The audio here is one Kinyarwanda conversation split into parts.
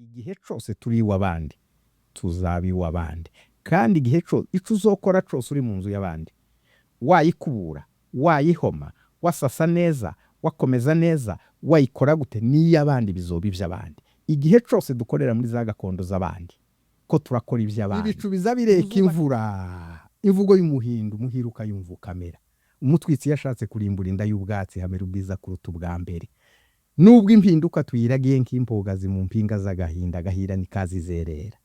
Igihe cose turi iw'abandi, tuzaba iw'abandi, kandi igihe cose ico uzokora cose uri mu nzu y'abandi, wayikubura, wayihoma, wasasa neza, wakomeza neza, wayikora gute, ni iy'abandi, bizoba ivy'abandi. Igihe cose dukorera muri za gakondo z'abandi, ko turakora ivy'abandi. Ibicu biza bireka imvura, imvugo y'umuhindu umuhira ukayumva ukamera. Umutwitsi iyo ashatse kurimbura inda y'ubwatsi hamera ubwiza kuruta ubwa mbere. Nubwo impinduka tuyiragiye nk'impogazi mu mpinga z'agahinda, agahira ntikazizerera.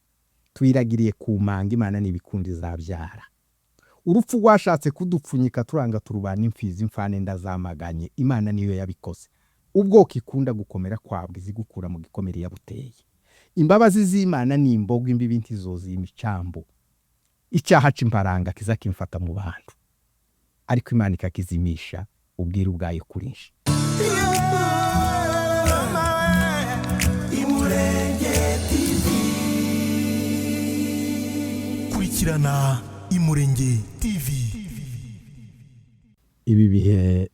Tuyiragiriye ku manga, Imana nibikunda izabyara. Urupfu rwashatse kudupfunyika turanga turubana imfizi, imfane ndazamaganye, Imana niyo yabikoze. Ubwoko ikunda gukomera kwabwo izigukura mu gikomere yabuteye. Imbabazi z'Imana ni imbogo, imbibi ntizozima icambu. Icyaha c'imparanga kiza kimfata mu bantu, ariko Imana ikakizimisha ubwiru bwayo kuri nje. Kurikirana Imurenge TV. Ibi bihe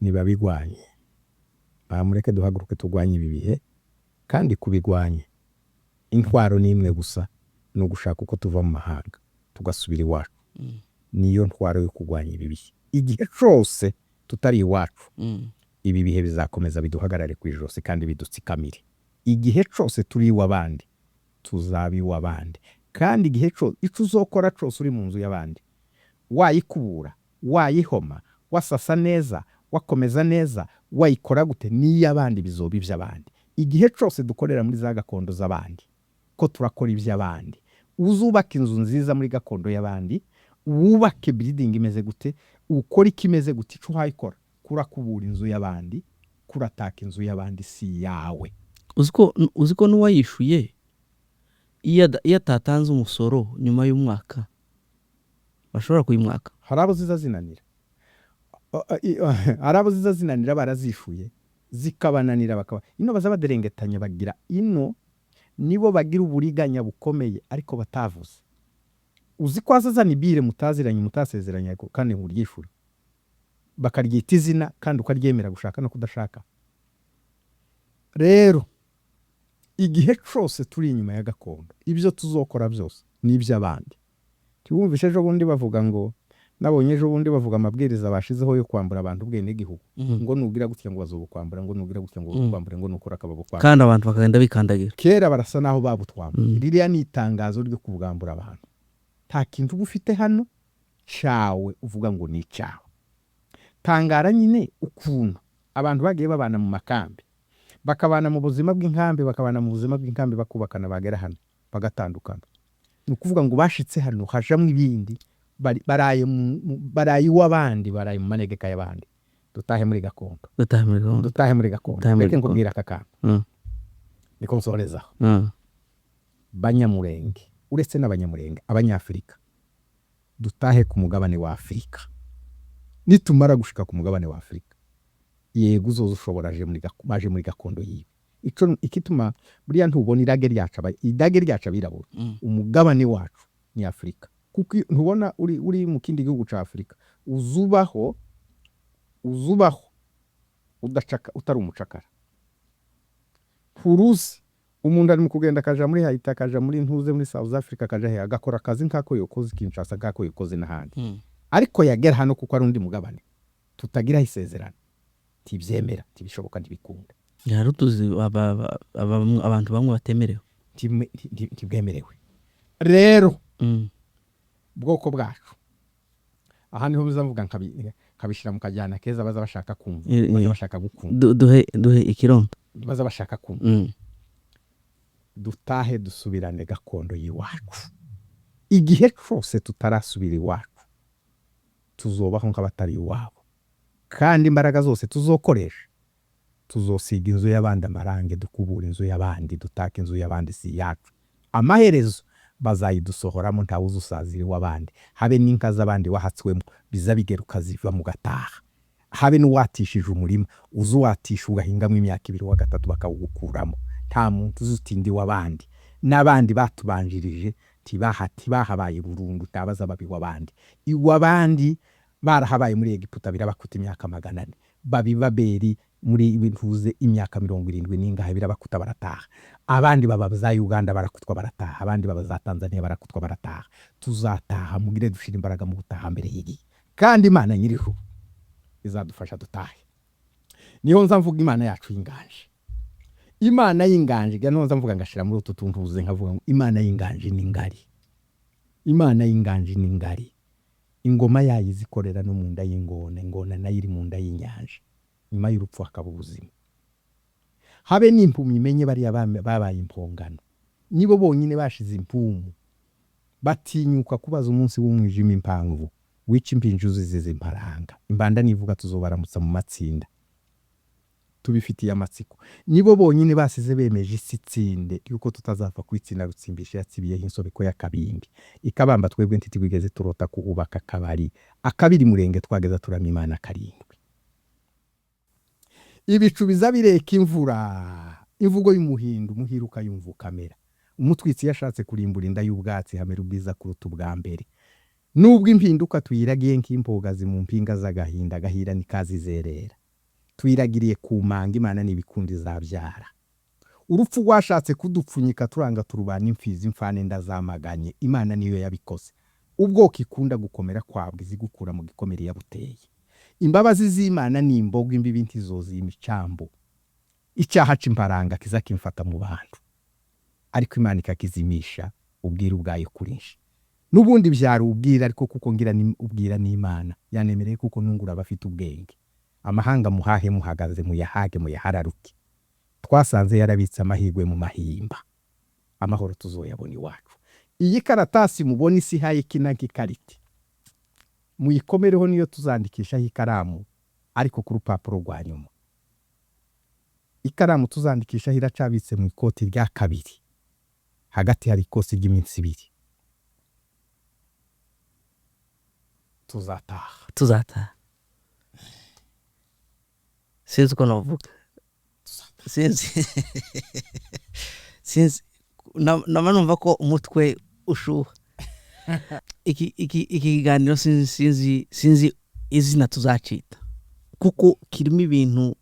nibabigwanye, bamureke duhaguruke turwanye ibi bihe, kandi kubigwanya intwaro ni imwe gusa, ni ugushaka uko tuva mu mahanga tugasubira iwacu. Niyo ntwaro yo kurwanya ibi bihe. Igihe cose tutari iwacu, ibi bihe bizakomeza biduhagarare ku ijosi kandi bidutsikamire. Igihe cose turi iw'abandi, tuzaba iw'abandi, kandi igihe cose ico uzokora cose uri mu nzu y'abandi, wayikubura, wayihoma, wasasa neza, wakomeza neza, wayikora gute, ni iy'abandi, bizoba ivy'abandi. Igihe cose dukorera muri za gakondo z'abandi, ko turakora ivy'abandi. Uzubaka inzu nziza muri gakondo y'abandi, wubake building imeze gute, ukore ikimeze gute, ico uhayikora kurakubura inzu y'abandi, kurataka inzu y'abandi si iyawe. Uzi ko n'uwayishuye iyo atatanze umusoro nyuma y'umwaka bashobora kuyimwaka. Hari abo ziza zinanira, hari abo ziza zinanira barazishuye zikabananira, bakaba ino baza baderengetanya, bagira ino nibo bagira uburiganya bukomeye ariko batavuze. Uzi ko azazana ibire mutaziranye, mutasezeranye, ariko kandi ngo uryishure, bakaryita izina kandi ukaryemera gushaka no kudashaka. Rero igihe cose turi inyuma ya gakondo, ibyo tuzokora byose ni iby'abandi. Ntiwumvishe ejo bundi bavuga ngo, nabonye ejo bundi bavuga amabwiriza bashizeho yo kwambura abantu ubwenegihugu, ngo nugira gutya ngo bazobukwambura, ngo nugira gutya ngo babukwambure, ngo nukora akababukwambura, kandi abantu bakagenda bikandagira. Kera barasa naho babutwambura. Ririya ni itangazo ryo kubwambura abantu. Nta kintu uba ufite hano cawe uvuga ngo ni icawe. Tangara nyine ukuntu abantu bagiye babana mu makambi, bakabana mu buzima bw'inkambi, bakabana mu buzima bw'inkambi, bakubakana, bagera hano bagatandukana. Ni ukuvuga ngo bashitse hano hajamwo ibindi, baraye baraye iw'abandi, baraye mu manegeka y'abandi. Dutahe muri gakondo. Dutahe muri gakondo. Dutahe muri gakondo. Dutahe muri Reke gakondo. nkubwire aka kantu, niko nsorezaho. Banyamurenge, uretse n'Abanyamurenge, Abanyafurika, dutahe ku mugabane wa Afurika. Nitumara gushika ku mugabane wa Afurika, yego uzoza ushobora aje muri baje muri gakondo yiwe. Ico ikituma buriya ntubona irage ryacu, irage ryacu abirabura, umugabane wacu ni Afurika, kuko ntubona uri mu kindi gihugu ca Afurika, uzubaho udacaka, utari umucakara. Nturuzi umuntu ari mu kugenda akaja muri Haiti, akaja muri ntuze muri South Africa, akaja he, agakora akazi nk'ako yokoze Kinshasa, nk'ako yokoze n'ahandi, ariko yagera hano, kuko ari undi mugabane tutagiraho isezerano, ntibyemera, ntibishoboka, ntibikunda. Hari utuzi abantu bamwe batemerewe. Ntibwemerewe. Rero bwoko bwacu, aha niho bizavuga nkabishyira mu kajyana keza, baza bashaka kumva, baza bashaka gukunda. Duhe ikirondo. Baza bashaka kumva. Dutahe dusubirane gakondo y'iwacu. Igihe cose tutarasubira iwacu, tuzobaho nk'abatari iwabo, kandi imbaraga zose tuzokoresha tuzosiga inzu y'abandi amarange, dukubura inzu y'abandi, dutaka inzu y'abandi si iyacu. Amaherezo bazayidusohoramo, ntawe uzusazira iw'abandi. Habe n'inka z'abandi wahatswemo biza bigeruka ziva mu gataha, habe n'uwatishije umurima uzuwatisha ugahingamo imyaka ibiri wa gatatu bakawugukuramo. Nta muntu uzutinda iw'abandi. N'abandi batubanjirije ntibahabaye burundu, ntabaza baba iw'abandi. Iw'abandi barahabaye muri Egiputa birabakuta imyaka 400, baba i Babeli. Muri bintuze imyaka 70 n'ingahe birabakuta barataha. Abandi baba za Uganda barakutwa barataha, abandi baba za Tanzania barakutwa barataha. Tuzataha, mugire dushira imbaraga mu gutaha mbere y'igihe, kandi Imana nyiriho izadufasha dutahe. Niho nza mvuga Imana yacu y'inganje, Imana y'inganje, niho nza mvuga ngashira muri utu tuntuze nkavuga ngo Imana y'inganje ni ngari, Imana y'inganje ni ngari. Ingoma yayo izikorera no mu nda y'ingona, ingona nayo iri mu nda y'inyanja. Nyuma y'urupfu hakaba ubuzima. Habe n'impumyi imenye bariya babaye impongano, nibo bonyine bashize impumu, batinyuka kubaza umunsi w'umwijima impamvu wica impinja uziziza imparanga. Imbanda nivuga tuzobaramutsa mu matsinda, tubifitiye amatsiko. Nibo bonyine basize bemeje isi itsinde yuko tutazapfa kwitsinda. Rutsimbisha yatsibiyeho insobeko y'akabindi ikabamba. Twebwe ntitwigeze turota kuhubaka akabari akabiri murenge, twageza turama Imana karindwi. Ibicu biza bireka imvura, imvugo y'umuhindo umuhira ukayumva ukamera. Umutwitsi yashatse kurimbura inda y'ubwatsi, hamera ubwiza kuruta ubwa mbere. Nubwo impinduka tuyiragiye nk'impogazi mu mpinga z'agahinda, agahira nikazizerera. Tuyiragiriye ku manga, Imana n'ibikundi izabyara. Urupfu rwashatse kudupfunyika turanga turubana imfizi, imfane ndazamaganye. Imana niyo yabikoze. Ubwoko ikunda gukomera kwabwo izigukura mu gikomere yabuteye. Imbabazi z'Imana ni imbogo, imbibi ntizozi imicambo. Icyaha c'imparanga kiza kimfata mu bantu, ariko Imana ikakizimisha ubwiru bwayo kuri nje. N'ubundi byari ubwira, ariko kuko ngira ni ubwira n'Imana yanemereye, kuko nungura abafite ubwenge. Amahanga muhahe muhagaze, muyahage muyahararuke. Twasanze yarabitse amahirwe mu mahimba, amahoro tuzoyabona iwacu. Iyi karatasi mubona isi ihaye ikina nk'ikariti, muyikomereho, niyo tuzandikishaho ikaramu, ariko ku rupapuro rwa nyuma. Ikaramu tuzandikishaho iracabitse mu ikoti rya kabiri, hagati hari ikosi ry'iminsi 2. Tuzataha, tuzataha. Sinzi uko navuga, sinzi nama numva ko umutwe ushuha. Iki kiganiro sinzi izina tuzacita, kuko kirimo ibintu.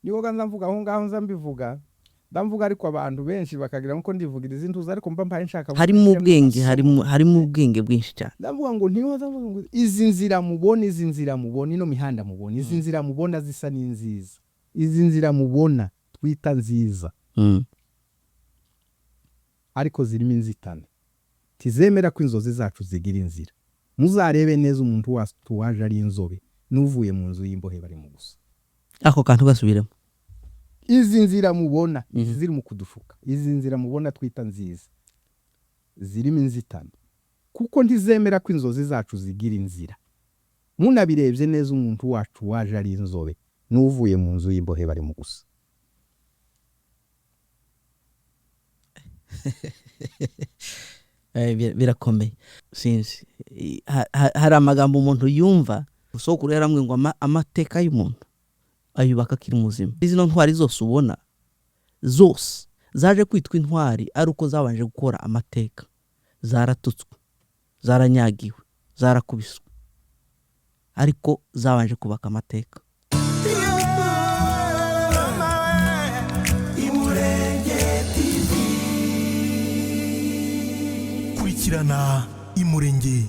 Niho nza mvuga aho ngaho, nza mbivuga ndamvuga, ariko abantu benshi bakagira nkuko ndivugira izi ntuza, ariko mba mbaye nshaka harimo ubwenge, harimo ubwenge bwinshi cyane. Ndavuga ngo niho ndavuga ngo izi nzira mubona, izi nzira mubona, ino mihanda mubona, izi nzira mubona zisa n'inziza, izi nzira mubona twita nziza, ariko zirimo inzitane tizemera ko inzozi zacu zigira inzira. Muzarebe neza umuntu waje ari inzobe n'uvuye mu nzu y'imbohe bari mu gusa. Ako kantu gasubiremo. Izi nzira mubona ziri mu kudushuka, izi nzira mubona twita nziza zirimo inzitane, kuko ntizemera ko inzozi zacu zigira inzira. Munabirebye neza umuntu wacu waje ari inzobe n'uvuye mu nzu y'imbohe bari mu gusa. Birakomeye. Sinzi, hari amagambo umuntu yumva. Sokuru yarambwiye ngo amateka y'umuntu ayubaka akiri muzima. Izi ntwari zose ubona zose zaje kwitwa intwari ari uko zabanje gukora amateka, zaratutswe, zaranyagiwe, zarakubiswe, ariko zabanje kubaka amateka. Kurikirana Imurenge